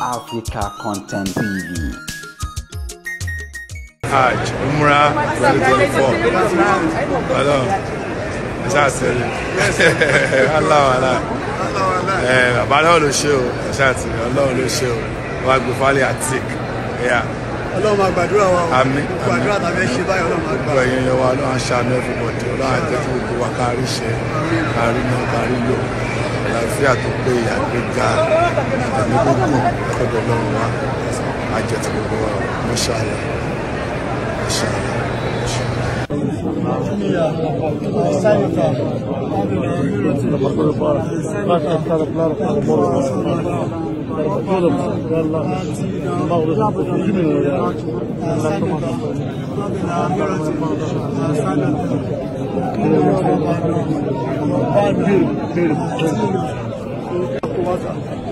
Africa Content TV. Hajj Umrah 2024. Ọlọ́run ẹ ṣáà tẹ̀lé aláwọ̀ aláwọ̀ ẹ bàbá náà ló ṣe o, ẹ ṣáà tẹ̀lé, Ọlọ́run ló ṣe o, wàá gbé fálẹ̀ àtìk ẹ̀yà. Ọlọ́run máa gbàdúrà wa o. Àmín. Gbogbo àdúrà tàbí ṣe báyìí, Ọlọ́run máa gbà. Gbogbo ẹ̀yin yẹn wa, Ọlọ́run á ṣàánú everybody, Ọlọ́run á jẹ́ kí gbogbo wa kárí ṣe, kárí náà, kárí lò, àlàáfíà tó pé, àgbéga, ẹ̀mí gbogbo ọ̀dọ̀ Ọlọ́run wa á jẹ́ ti gbogbo wa o. Mashallah, mashallah, mashallah.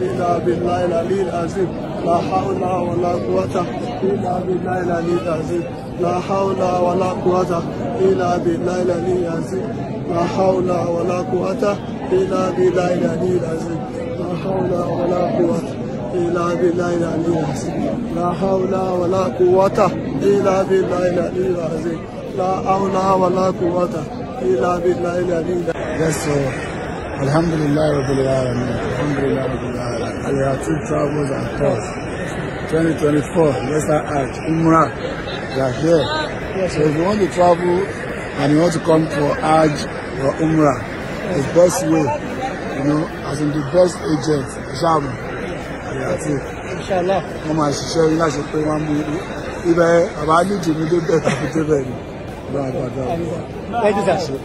إلا بالله العلي العظيم، لا حول ولا قوة إلا بالله العلي العظيم، لا حول ولا قوة إلا بالله العلي العظيم، لا حول ولا قوة إلا بالله العلي العظيم، لا حول ولا قوة إلا بالله العلي العظيم، لا حول ولا قوة إلا بالله العلي العظيم، لا حول ولا قوة إلا بالله العلي العظيم. Yes, so Alhamdulillah Rabbil Alamin, Alhamdulillah Rabbil Alamin. Al-Ratib Travels and Tours 2024, Lesser Hajj, Umrah, we are here. So if you want to travel and you want to come for Hajj or Umrah, the best way, as in the best agent, Shabu, Al-Ratib. Inshallah. Wọ́n máa ṣiṣẹ́ yín láṣẹ pé wọ́n mú ibẹ̀ bàbá níjì mi débẹ̀ tàbí débẹ̀ ni. Ọlọ́run àgbàdo àbúrò. Thank you, sir.